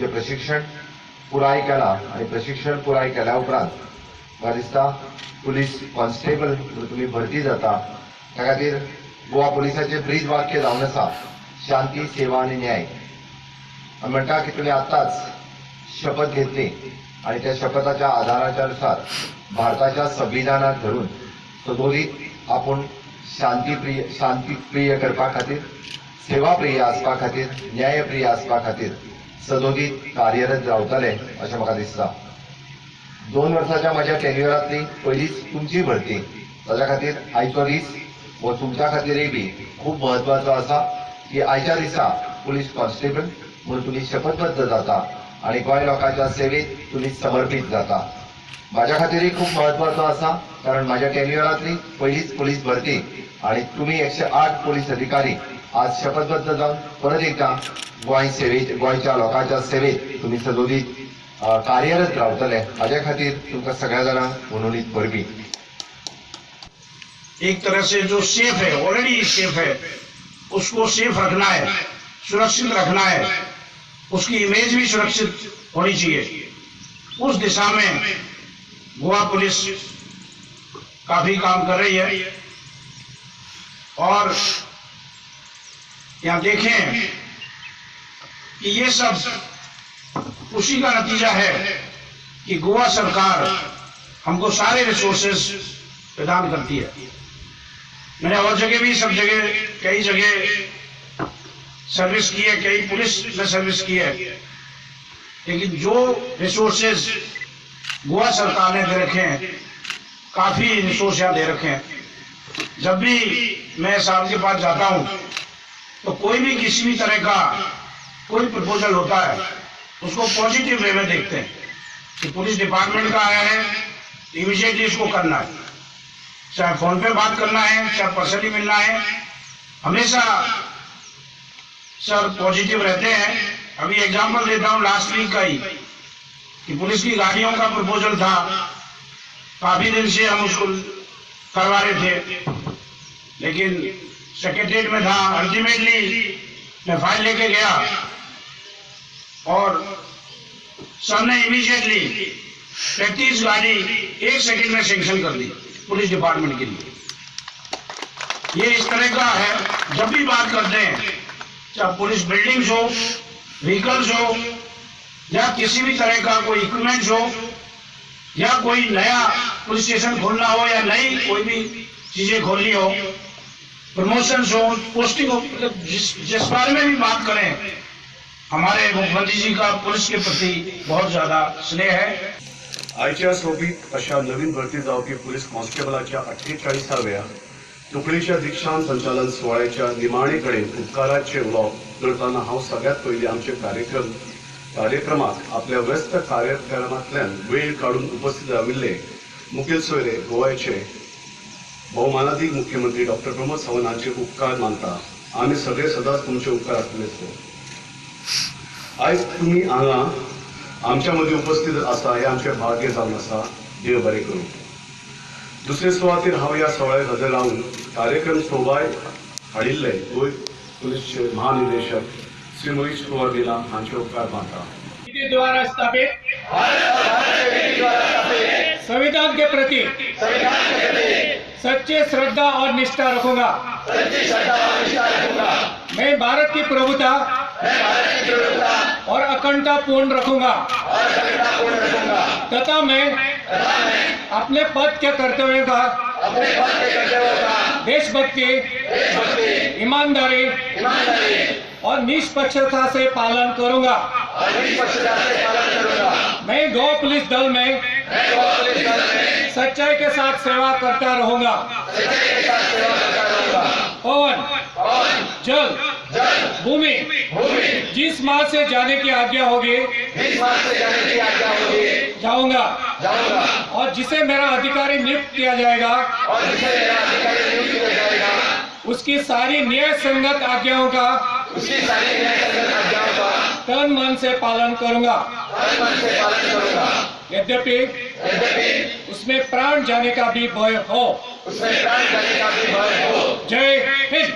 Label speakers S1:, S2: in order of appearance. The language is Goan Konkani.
S1: तुमचें प्रशिक्षण पुराय केलां आनी प्रशिक्षण पुराय केल्या उपरांत म्हाका दिसता पुलीस कॉन्स्टेबल म्हणून तुमी भरती जाता. त्या खातीर गोवा पुलिसाचें ब्रीद वाक्य जावन आसा, शांती, सेवा आनी न्याय. आमी म्हणटा की तुमी आतांच शपथ घेतली आनी त्या शपथाच्या आधाराच्या नुसार भारताच्या संविधानाक धरून सदोदीत आपूण शांतीप्रिय शांतीप्रिय करपा खातीर, सेवाप्रिय आसपा खातीर, न्यायप्रिय आसपा खातीर सदोदीत कार्यरत रावतले अशें म्हाका दिसता. 2 वर्साच्या म्हज्या टेन्युअरांतली पयलीच तुमची भरती, ताच्या खातीर आयचो दीस हो तुमच्या खातीरय बी खूब म्हत्वाचो आसा की आयच्या दिसा पुलीस कॉन्स्टेबल म्हणून तुमी शपथबद्ध जाता आनी गोंय लोकांच्या सेवेत तुमी समर्पीत जाता. म्हाज्या खातीरय खूब म्हत्वाचो आसा, कारण म्हाज्या टेन्युअरांतली पयलीच पुलीस भरती आनी तुमी 108 पुलीस अधिकारी आज शपथबद्ध जावन परत एकदां गोंय सेवेत, गोंयच्या लोकांच्या सेवेत तुमी सदोदीत कार्यरत रावतले. हाज्या खातीर तुमकां सगळ्या जाणांक हुनहुनीत परबीं.
S2: एक तरह से जो सेफ है, ऑलरेडी सेफ है, उसको सेफ रखना है, सुरक्षित रखना है, उसकी इमेज भी सुरक्षित होनी चाहिए। उस दिशा में गोवा पुलिस काफी काम कर रही है। और यहाँ देखें कि ये सब उसी का नतीजा है कि गोवा सरकार हमको सारे रिसोर्सेज प्रदान करती है। मैंने और जगह भी, सब जगह, कई जगह सर्विस की है, कई पुलिस में सर्विस की है, लेकिन जो रिसोर्सेज गोवा सरकार ने दे रखे हैं, काफ़ी रिसोर्स यहाँ दे रखे हैं। जब भी मैं साहब के पास जाता हूँ तो कोई भी किसी भी तरह का कोई प्रपोजल होता है उसको पॉजिटिव वे में देखते हैं कि पुलिस डिपार्टमेंट का आया है, इमीडिएटली इसको करना है, चाहे फोन पे बात करना है, चाहे पर्सनली मिलना है, हमेशा सर पॉजिटिव रहते हैं। अभी एग्जाम्पल देता हूँ लास्ट वीक का ही कि पुलिस की गाड़ियों का प्रपोजल था, काफी दिन से हम उसको करवा रहे थे, लेकिन सेक्रेटरीट में था। अल्टीमेटली मैं फाइल लेके गया और सर ने इमीडिएटली 35 गाड़ी 1 सेकंड में सैंक्शन कर दी पुलिस डिपार्टमेंट के लिए। ये इस तरह का है, जब भी बात करते हैं, चाहे पुलिस बिल्डिंग्स हो, व्हीकल्स हो, या किसी भी तरह का कोई इक्विपमेंट्स हो, या कोई नया पुलिस स्टेशन खोलना हो, या नई कोई भी चीजें खोलनी हो, प्रमोशंस हो, पोस्टिंग हो, मतलब जिस बारे में भी बात करें, हमारे मुख्यमंत्री जी का पुलिस के प्रति बहुत ज्यादा स्नेह है।
S3: आयच्या सोबीत अशा नवीन भरती जावपी पुलीस कॉन्स्टेबलाच्या 48व्या तुकडीच्या दीक्षांत संचालन सुवाळ्याच्या निमाणे कडेन उपकाराचे उलोवप करतना हांव सगळ्यात पयलीं आमचे कार्यक्रमाक आपल्या व्यस्त कार्यक्रमांतल्यान वेळ काडून उपस्थित राविल्ले मुखेल सोयरे गोव्याचे भोवमानादीक मुख्यमंत्री डॉक्टर प्रमोद सावंत हांचे उपकार मानता. आमी सगळे सदांच तुमचे उपकार आसतले. आयज तुमी हांगा आमच्या मदीं उपस्थित आसा हें आमचें भाग्य जावन आसा. देव बरें करूं. दुसरे सुवातेर हांव ह्या सवळ्याक हजर रावन कार्यक्रम सोबाय हाडिल्ले गोंय पुलीसचे महानिदेशक श्री महेश कुमार मीना हांचे उपकार मानता.
S4: द्वारा स्थापित संविधान के प्रति सच्ची श्रद्धा और निष्ठा रखूंगा। मैं भारत की प्रभुता और अखंडता पूर्ण रखूंगा तथा मैं अपने पद के कर्तव्यों का देशभक्ति, ईमानदारी और निष्पक्षता से पालन करूंगा। मैं गोवा पुलिस दल में सच्चाई के साथ सेवा करता रहूंगा। पवन, जल, भूमि, जिस मार्ग से जाने की आज्ञा होगी जाऊंगा और जिसे मेरा अधिकारी नियुक्त किया जाएगा उसकी सारी न्याय संगत आज्ञाओं का तन मन से पालन करूंगा। यद्यपि उसमें प्राण जाने का भी भय हो। जय हिंद।